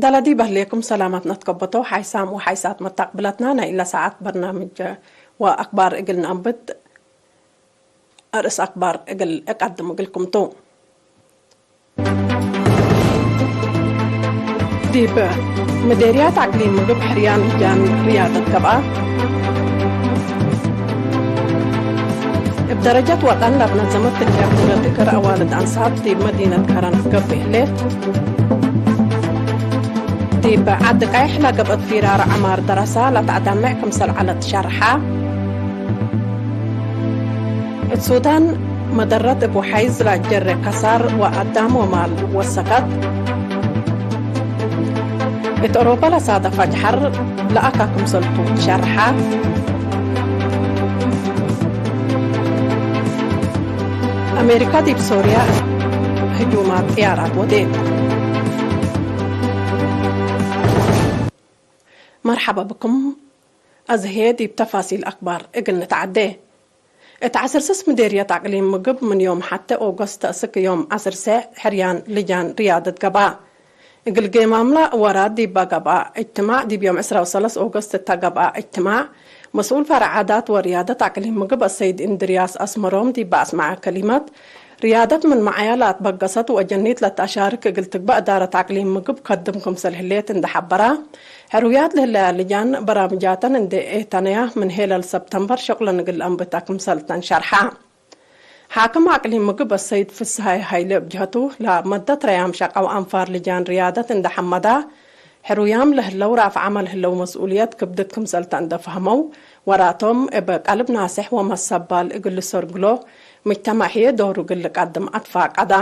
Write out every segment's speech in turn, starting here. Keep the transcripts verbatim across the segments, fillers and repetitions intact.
ዳላዲ በህሌኩም ሰላማት ነትከበቶ ሓይሳም ወሓይሳት መታቅብለትና ናይ እለ ሰዓት በርናምጅ ወአክባር እግል ነአንብት። አርእስ አክባር እግል እቀድም እግልኩም ቱ። ዲብ ምዴርያት አቅሊም ምግብ ሕርያን ልጃን ርያደት ገብአ። እብ ደረጀት ወጠን ለአብ ነዘመት ትልህየ ኩረት እግር አዋልድ አንሳት ዲብ መዲነት ከረን ገብእ ህሌት። ዲብ ዐዲ ቀይሕ ለገብአት ፊራር ዐማር ደረሳ ለተአዳምዕ ክምሰል ዐለት ሸርሐ። እት ሱዳን መደረት እብ ወሐይዝ ለጀሬ ከሳር ወአዳም ወማል ወሰከት። እት አውሮፓ ለሳደፈ ጀሐር ለአካ ክምሰልቱ ሸርሐ። አሜሪካ ዲብ ሶርያ ህጁማት ጥያራት ወዴት። መርሐባ ብኩም። አዜ ህዬ ዲብ ተፋሲል አክባር እግል ንትዐዴ። እት ዐስር ስስ ምዴርየት አቅሊም ምግብ ምን ዮም ሐቴ ኦገስት ተአስክ ዮም ዐስር ሴዕ ሕርያን ልጃን ርያደት ገብአ። እግል ጌማምላ ወራድ ዲበ ገብአ እጅትማዕ ዲብ ዮም ዕስራ ወሰለስ ኦገስት እተ ገብአ እጅትማዕ፣ መስኡል ፈርዕ ዓዳት ወርያደት አቅሊም ምግብ አሰይድ እንድርያስ አስመሮም ዲበ አስመዐ ከሊመት፣ ርያደት ምን መዓያ ለአትበገሰት ወአጀኒት ለተአሻርክ እግል ትግበእ እዳረት አቅሊም ምግብ ከድም ክምሰል ህሌት እንዴ ሐበራ፣ ሕሩያት ለህለያ ልጃን በራምጃተን እንዴ ኤተነያ ምን ሄለል ሰብተምበር ሸቁለን እግል ለአንብታ ክምሰልተን ሸርሐ። ሓክም አቅሊም ምግብ አሰይድ ፍስሃየ ሀይለ እብ ጀህቱ፣ ለመደት ረያም ሸቀው አንፋር ልጃን ርያደት እንዴ ሐመዳ፣ ሕሩያም ለህለው ራፍ ዐመል ህለው መስኡልየት ክብድት ክምሰልተ እንዴ ፈህመው፣ ወራቶም እብ ቀልብ ናሴሕ ወመሰባል እግል ልሰርግሎ፣ ምጅተማዕ ህዬ ዶሩ እግል ልቀድም አትፋቀዳ።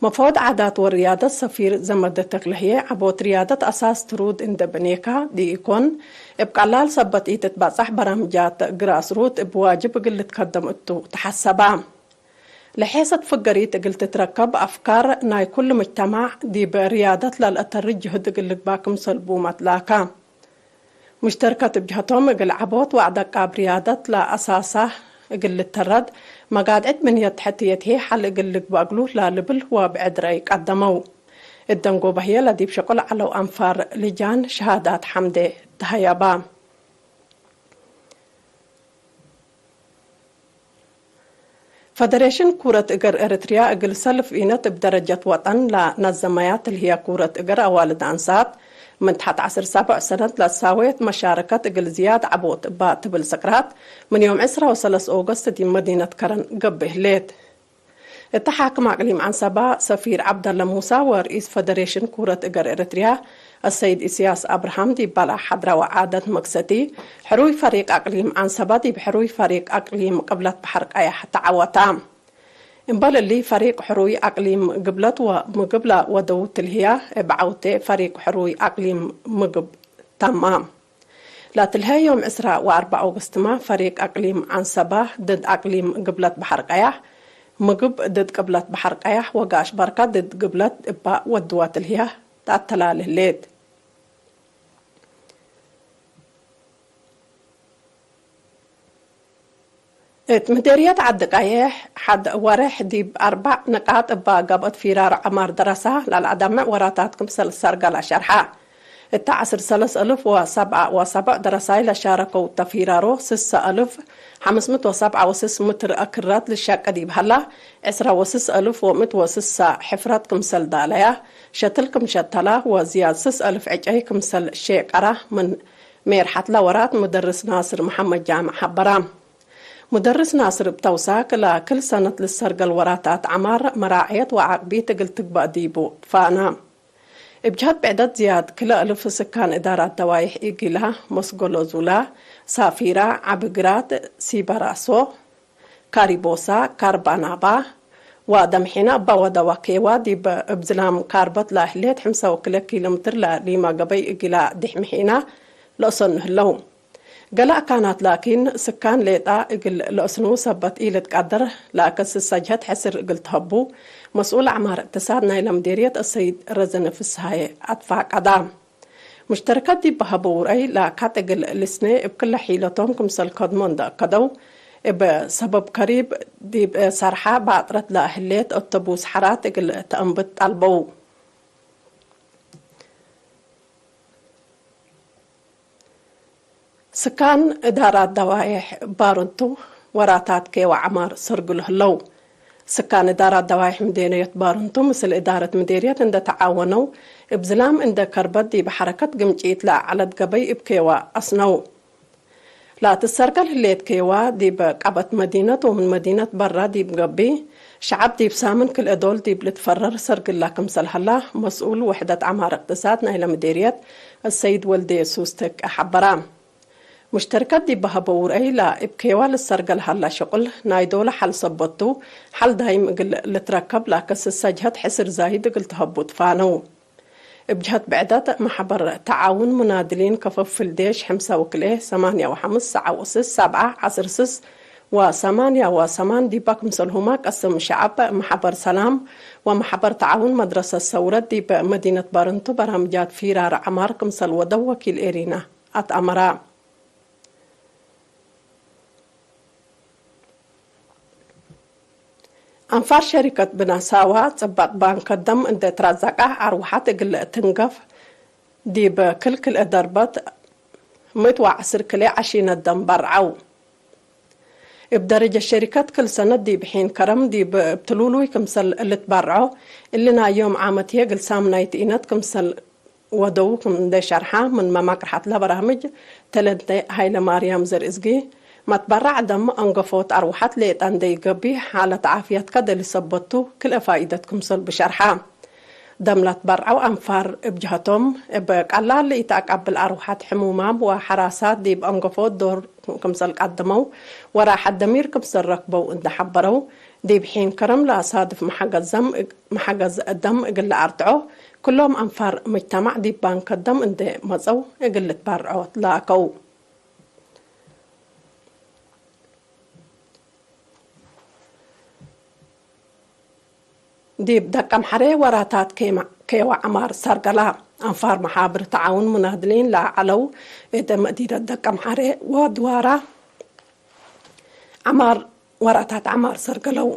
መፍወድ ዓዳት ወርያደት ሰፊር ዘመደ ተክለ ህዬ፣ ዐቦት ርያደት አሳስ ትሩድ እንዴ ብኔካ ዲኢኮን፣ እብ ቀላል ሰበት ኢትትበጸሕ በራምጃት ግራስ ሩት እብ ዋጅብ እግል ልትከደም እቱ ተሐሰባ። ለሔሰት ፍገሪት እግል ትትረከብ አፍካር ናይ ኩሉ ምጅተማዕ ዲብ ርያደት ለልአተርፍ ጅህድ እግል ልግባእ ክምሰል ቡ መትላካ። ሙሽተርከት እብ ጀህቶም፣ እግል ዐቦት ወዐድ አቃብ ርያደት ለአሳሳ እግል ልተረድ፣ መጋድዕት ብንየት ተሕትየት ህዬ ሐል እግል ልግበእ እግሉ ለልብል ወብዕድ ረአይ ቀደመው። እት ደንጎበ ህዬ፣ ለዲብ ሸቁል ዐለው አንፋር ልጃን ሸሃዳት ሐምዴ ተሀየባ። ፈደሬሽን ኩረት እግር ኤረትርያ እግል ሰልፍ ኢነት እብ ደረጀት ወጠን ለነዘመያ ትልህየ ኩረት እግር አዋልድ አንሳት፣ ምን ተሐት ዐስር ሰብዕ ሰነት ለትሳዌት መሻረከት እግል ዝያድ ዐቦት እባ ትብል ስቅራት፣ ምን ዮም ዕስራ ወሰለስ ኦገስት ዲብ መዲነት ከረን ገብእ ህሌት። እተ ሓክም አቅሊም ዐንሰባ ሰፊር ዐብደለ ሙሳ ወርኢስ ፈደሬሽን ኩረት እግር ኤረትርያ አሰይድ ኢስያስ አብርሃም ዲብ በላ ሐድረ ወዓደት መክሰቲ፣ ሕሩይ ፈሪቅ አቅሊም ዐንሰባ ዲብ ሕሩይ ፈሪቅ አቅሊም ቅብለት በሐር ቀያሕ ተዐወታ። እምበል እሊ፣ ፈሪቅ ሕሩይ አቅሊም ግብለት ወምግብ ለወደው ትልህያ እብ ዐውቴ ፈሪቅ ሕሩይ አቅሊም ምግብ ተማ። ለትልሀ ዮም ዕስራ ወአርበዕ ኦገስትመ፣ ፈሪቅ አቅሊም ዐንሰባ ድድ አቅሊም ግብለት በሐር ቀያሕ፣ ምግብ ድድ ቅብለት በሐር ቀያሕ ወጋሽ በርከ ድድ ግብለት እባ ወድወ ትልህያ ተአተላል ህሌት። እት ምዴርየት ዐዲ ቀይሕ፣ ሐድ ወሬሕ ዲብ አርበዕ ንቃጥ እባ ገብአት ፊራር ዐማር ደረሳ ለልአዳምዕ ወራታት ክምሰል ሰርገለ ሸርሐ። እተ ዐስር ሰለስ እልፍ ወሰብዓ ወሰብዕ ደረሳይ ለሻረከው እተ ፊራሮ፣ ስሰ እልፍ ሐምስ ምእት ወሰብዓ ወስስ ምትር አክረት ልሸቀ ዲብ ሀላ፣ ዕስራ ወስስ እልፍ ወምእት ወስሳ ሕፍረት ክምሰል ዳለያ፣ ሸትል ክም ሸተላ ወዝያድ ስስ እልፍ ዕጨይ ክምሰል ሼቀራ ምን ሜርሐት ለወራት ሙደርስ ናስር መሐመድ ጃምዕ ሐበራ። ሙደርስ ናስር እብ ተውሳክ፣ ለክል ሰነት ልሰርገል ወራታት ዐማር መራዕየት ወዓቅቢት እግል ትግበእ ዲቡ ፋና። እብ ጀሀት ብዕደት ዝያድ፣ ክለ እልፍ ስካን እዳራት ደዋይሕ ኢጊላ፣ መስገሎ ዙላ፣ ሳፊራ፣ ዐቢ ግራት፣ ሲበራሶ፣ ካሪቦሳ፣ ካርባናባ ወደምሒና እባ ወደዋ ኬዋ ዲብ እብ ዝላም ካርበት ለህሌት ሕምሳ ወክልኤ ኪሎ ምትር ለሊመ ገበይ እግላ ድሕምሒና ለአሰኑ ህለው። ገለ አካናት ላኪን፣ ስካን ሌጣ እግል ለአስንዉ ሰበት ኢልትቀድር፣ ላኪን ስሰ ጀህት ሕስር እግል ተሀቡ፣ መስኡል አዕማር እቅትሳድ ናይለ ምዴርየት አሰይድ ረዘነ ፍስሃየ አትፋቀዳ። ሙሽተረከት ዲብ በሀበው ረአይ፣ ላካት እግል ልስኔ እብ ክለ ሒለቶም ክምሰል ከድሞ እንደ አከደው፣ እብ ሰበብ ከሪብ ዲብ ሰርሓ ባጥረት ለህሌት አውቶቡስ ሐራት እግል ተአንብት ጣልበው። ስካን እዳራት ደዋይሕ ባርንቱ ወራታት ኬዋ ዐማር ሰርግሉ ህለው። ስካን እዳራት ደዋይሕ ምዴርየት ባርንቱ ምስል እዳረት ምዴርየት እንደ ተዓወነው፣ እብ ዝላም እንደ ከርበት ዲብ ሐረከት ግምጪት ለአዕለት ገበይ እብ ኬዋ አስነው። ለትሰርገል ህሌት ኬዋ ዲብ ቀበት መዲነት ወምን መዲነት በራ ዲብ ገብእ ሸዐብ ዲብ ሳምን ክልኤ ዶል ዲብ ልትፈረር ሰርግላ ክምሰል ሀላ መስኡል ውሕደት ዐማር እቅትሳድ ናይለ ምዴርየት አሰይድ ወልዴ ሱስ ተክ ሐበራ። ሙሽተርከት ዲብ ሀበው ርአይ ለእብ ኬዋ ልሰርገል ሀላ ሸቁል ናይ ዶለ ሐል ሰበት ቱ፣ ሐል ዳይም እግል ልትረከብ ለከስሰ ጅሀት ሕስር ዛይድ እግል ተሀቡ ትፋነው። እብ ጀሀት ብዕደት፣ መሕበር ተዓውን ሙናድሊን ክፍፍል ዴሽ፣ ሕምሰ ወክልኤ፣ ሰማንያ ወሐምስ፣ ሰዓ ወስስ፣ ሰብዓ፣ ዐስር ስስ ወሰማንያ ወሰማን ዲባ ክምሰልሁመ ቀስም ሸዐብ፣ መሕበር ሰላም ወመሕበር ተዓውን መድረሰት ሰውረት ዲብ መዲነት ባርንቱ በራምጃት ፊራር ዐማር ክምሰል ወደው ወኪል ኤሪና አትአመራ። አንፋር ሸሪከት ብናሳዋ ጽባጥ ባንከ ደም እንዴ ትራዛቃህ አርወሐት እግል ትንገፍ ዲብ ክል ክልኤ ደርበት ምእት ወዐስር ክሌ ዐሺነት ደም በርዐው። እብ ደረጀት ሸሪከት ክል ሰነት ዲብ ሒን ከረም ዲብ እብ ትሉሉይ ክምሰል ልትበርዖ፣ እሊ ናይ ዮም ዓመት ህዬ እግል ሳምናይት ኢነት ክምሰል ወደው ክም እንዴ ሸርሐ፣ ምን መማቅርሐት ለበራምጅ ተለንቴ ሀይለማርያም ዘርእዝጊ፣ መትበራዕ ደም አንገፎት አርወሐት ሌጠ እንዴ ኢገብእ፣ ሓለት ዓፍየት ከደሊ ሰበት ቱ፣ ክልኤ ፋኢደት ክምሰል ብሸርሐ። ደም ለትበርዐው አንፋር እብ ጀሀቶም፣ እብ ቀላል ለኢተአቀብል አርወሐት ሕሙማም ወሐራሳት ዲብ አንገፎት ዶር ክምሰል ቀደመው፣ ወራሐት ደሚር ክምሰል ረክበው እንዴ ሐበረው፣ ዲብ ሒን ከረም ለአሳድፍ መሐገዝ ደም እግ-፣ መሐገዝ ደም እግል ለአርትዖ፣ ክሎም አንፋር ምጅተማዕ ዲብ ባንከ ደም እንዴ መጸው እግል ልትበርዖ ትላከው። ዲብ ደቀምሐሬ ወራታት ኬማ-፣ ኬዋ ዐማር ሰርገላ። አንፋር መሓብር ተዓውን ሙናድሊን ለዐለው እት መዲነት ደቀምሐሬ ወድዋራ ዐማር ወራታት ዐማር ሰርገለው።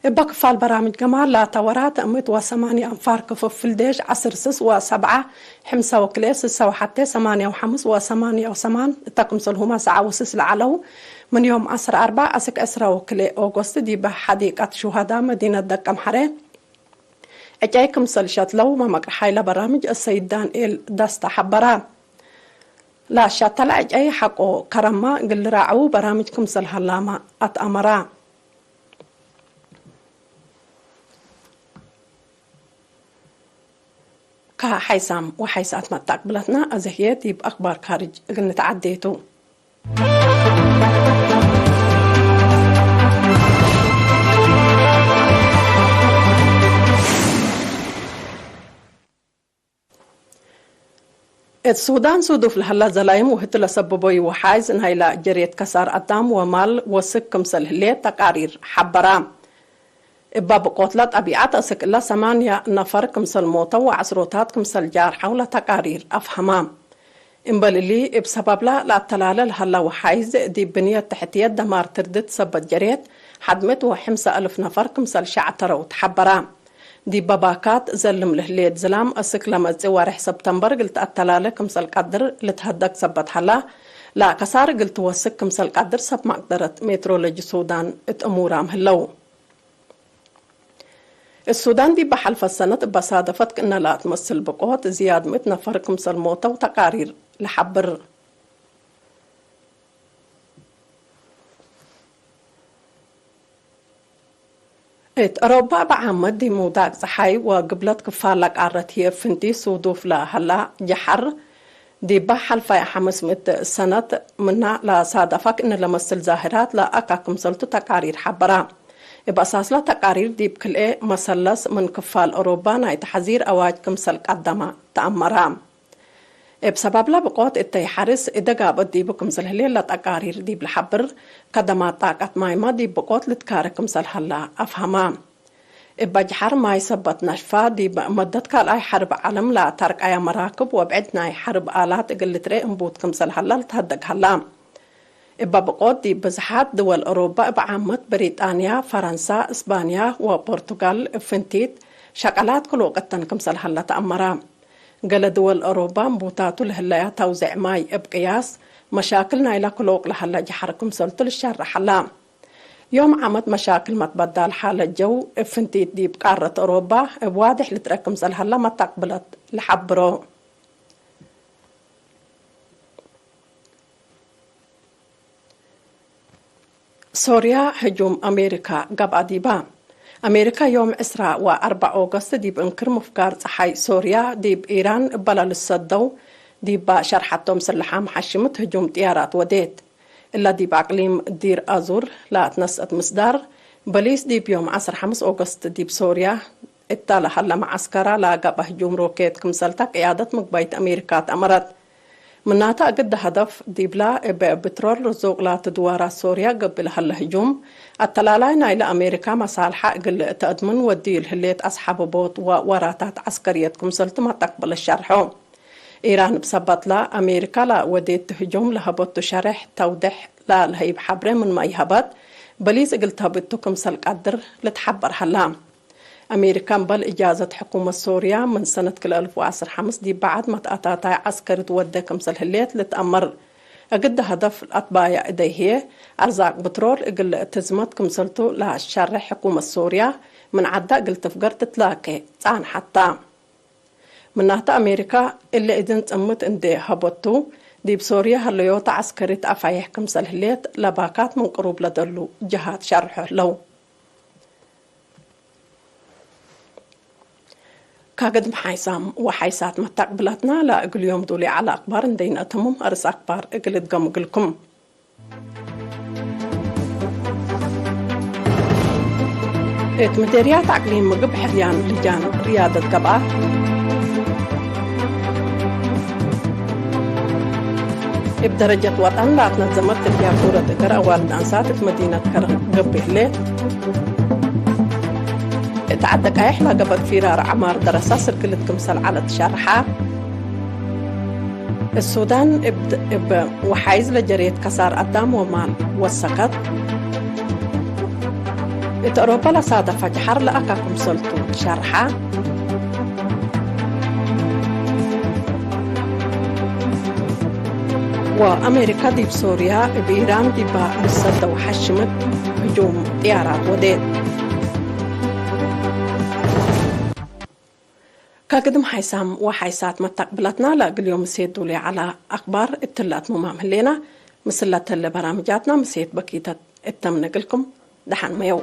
እበ ክፋል በራምጅ ገማል ላተ ወራት ምእት ወሰማንያ አንፋር ክፍፍል ዴሽ ዐስር ስስ ወሰብዓ፣ ሕምሰ ወክልኤ ስሰ ወሐቴ ሰማንያ ወሐምስ ወሰማንያ ወሰማን እተ ክምሰልሁመ ሰዓ ወስስ ለዐለው፣ ምን ዮም ዐስር አርበዕ አስክ ዕስራ ወክልኤ ኦጎስት ዲበ ሐዲቀት ሹሀዳ መዲነት ደቀምሐሬ ዕጨይ ክምሰል ሸትለው መመቅርሓይ ለበራምጅ አሰይድ ዳንኤል ደስታ ሐበራ። ለአሻተለ ዕጨይ ሐቆ ከረማ እግል ልራዐው በራምጅ ክምሰል ሀላመ አትአመራ። ከሐይሳም ወሐይሳት መጣቅብለትና አዘህየ ዲብ አክባር ካርጅ እግል ንትዓዴ ቱ። እት ሱዳን ሱዱፍ ለሀላ ዘላይም ወህቱ ለሰብቦዩ ወሓይዝ ናይላ ጀርየት ከሳር አዳም ወማል ወስክ ክምሰል ህሌት ተቃሪር ሐበራ። እበ ብቆትለ ጠቢዐት አስክ እለ ሰማንያ ነፈር ክምሰል ሞተው ወዐስሮታት ክምሰል ጃርሐው ለተቃሪር አፍሀማ። እምበል እሊ፣ እብ ሰበብላ ለአተላለ ለሀላ ወሓይዝ ዲብ ብንየት ተሕትየት ደማር ትርድት ሰበት ጀርየት፣ ሐድ ምእት ወሕምሰ አልፍ ነፈር ክምሰል ሸዕተረው ተሐበራ። ዲበ ባካት ዘልም ለህሌት ዝላም፣ አስክ ለመጽእ ወሬሕ ሰብተምበር እግል ተአተላለ ክምሰል ቀድር ልትሀደግ ሰበት ሀላ፣ ለከሳር እግል ትወስክ ክምሰል ቀድር ሰብ መቅደረት ሜትሮሎጂ ሱዳን እት እሙራም ህለው። እት ሱዳን ዲበ ሐልፈት ሰነት እበ ሳደፈት ክእነ ለአትመስል ብቆት ዝያድ ምእት ነፈር ክምሰል ሞተው ተቃሪር ለሐብር። እት አሮባ እብ ዓመት ዲብ ምውዳቅ ጸሓይ ወግብለት ክፋል ለቃረት ህዬ ፍንቲይ ሱዱፍ ለሀላ ጀሐር፣ ዲበ ሐልፋይ ሐምስ ምእት ሰነት ምና ለሳደፋ ክእነ ለመስል ዛህራት ለአካ ክምሰልቱ ተቃሪር ሐበራ። እብ አሳስለ ተቃሪር ዲብ ክልኤ መሰለስ ምን ክፋል አሮባ ናይ ተሐዚር አዋጅ ክምሰል ቀደመ ተአመራ። እብ ሰበብለ ብቆት እተይ ሐርስ እደ ጋብአት ዲቡ ክምሰል ህሌት ለተቃሪር ዲብ ለሐብር፣ ከደማት ጣቀት ማይመ ዲብ ብቆት ልትካረ ክምሰል ሀላ አፍሀማ። እብ አጅሐር ማይ ሰበት ነሽፋ፣ ዲብ መደት ካልኣይ ሐርብ ዐለም ለአተርቀየ መራክብ ወብዕድ ናይ ሐርብ አላት እግል ልትርኤ እንቡት ክምሰል ሀላ ልትሀደግ ሀላ። እበ ብቆት ዲብ ብዝሓት ድወል አውሮባ እብ ዓመት ብሪጣንያ፣ ፈረንሳ፣ እስባንያ ወፖርቱጋል እብ ፍንቲት ሸቀላት ክሉ ወቅተን ክምሰል ሀለ ተአመረ። ገሌ ድወል አውሮባ እምቡታቱ ለህለያ ተውዜዕ ማይ እብ ቅያስ መሻክል ናይላ ክሉ ወቅ ለሀለ ጀሐር ክምሰልቱ ልሸረሕ ሀላ። ዮም ዓመት መሻክል መትበዳል ሓለት ጀው እብ ፍንቲት ዲብ ቃረት አውሮባ እብ ዋዴሕ ልትረክ ክምሰል ሀላ መታቅብለት ለሐብሮ። ሶርያ ህጁም አሜሪካ ገብአ ዲባ። አሜሪካ ዮም ዕስራ ወአርበዕ ኦገስት ዲብ እንክር ምፍጋር ጸሓይ ሶርያ ዲብ ኢራን እበ ለልሰደው ዲባ ሸርሐቶም ስለሓ መሓሽምት ህጁም ጥያራት ወዴት። እላ ዲብ አቅሊም ዲር አዙር ለአትነስአት ምስዳር በሊስ ዲብ ዮም ዐስር ሐምስ ኦገስት ዲብ ሶርያ እታ ለሀለ መዐስከራ ለገብአ ህጁም ሮኬት ክምሰልታ ቅያደት ምግባይት አሜሪካ ተአመረት። ምናተ እግድ ሀደፍ ዲብላ እብ ብትሮል ርዙቅ ላትድዋራ ሶርያ ገብእ ለሀለ ህጁም፣ አተላላይ ናይለ አሜሪካ መሳልሐ እግል ተአድምን ወድዩ ለህሌት አስሓበቦት ወወራታት ዐስከርየት ክምሰልቱ መተቅብል ሸርሖ። ኢራን እብ ሰበትላ አሜሪካ ለወዴት ህጁም ለሀበቱ ሸሬሕ ተውዴሕ ለለሀይብ ሐብሬ ምንመ ይሀበት፣ በሊስ እግል ተህብ እቱ ክምሰል ቀድር ልትሐበር ሀላ። አሜሪካ እምበል እጃዘት ሕኩመት ሶርያ ምን ሰነት ክልኤ አልፍ ወዐስር ሐምስ ዲብ በዐድ መትአታታይ ዐስከሪ ትወዴ ክምሰል ህሌት ልትአመር። እግድ ሀደፍ ለአትባየዕ እደይ ህዬ፣ አርዛቅ ብትሮል እግል ትዝመት ክምሰልቱ ለሸሬሕ ሕኩመት ሶርያ ምን ዐዳ እግል ትፍገር ትትላኬ ጻንሐት ተ። ምናተ አሜሪካ እሊ እድን ጽምት እንዴ ሀበቱ፣ ዲብ ሶርያ ሀለዮተ ዐስከሪት አፋዬሕ ክምሰል ህሌት ለባካት ምን ቅሩብ ለደሉ ጀሃት ሸርሖ ህለው። ካግድም ሓይሳም ወሓይሳት መታቅብላትና ለእግል ዮም ዱሊ ዐለ አክባር እንዴ ነአተምም አርስ አክባር እግል እድገም እግልኩም። እት ምዴርያት አቅሊም ምግብ ሕርያን ልጃን ርያደት ገብአ። እብ ደረጀት ወጠን ለአትነዘመት ትልያ ኩረት እግር አዋልድ አንሳት እት መዲነት ከረን ገብእ ህሌት። እት ዐደ ቃየሕ ለገብአት ፊራር ዐማር ደረሳ ስክልት ክምሰል ዐለት ሸርሐ። እሱዳን እብ፣ እብ ወሓይዝ ለጀሬት ከሳር አዳም ወማል ወሰከት። እት አውሮፓ ለሳደፈ ጀሐር ለአካ ክምሰልቱ ሸርሐ። ወአሜሪካ ዲብ ሶርያ እብ ኢራን ዲባ ልሰደው ሐሽመት ህጁም ጥያራት ወዴት። ከግድም ሓይሳም ወሓይሳት መታቅብላትና ለእግል ዮም እሴት ዱሌ ዐላ አክባር እትለ አትሙማም ህሌና። ምስለ ተለ በራምጃትና ምሴት በኪተት እተምነ እግልኩም ደሓን መየው።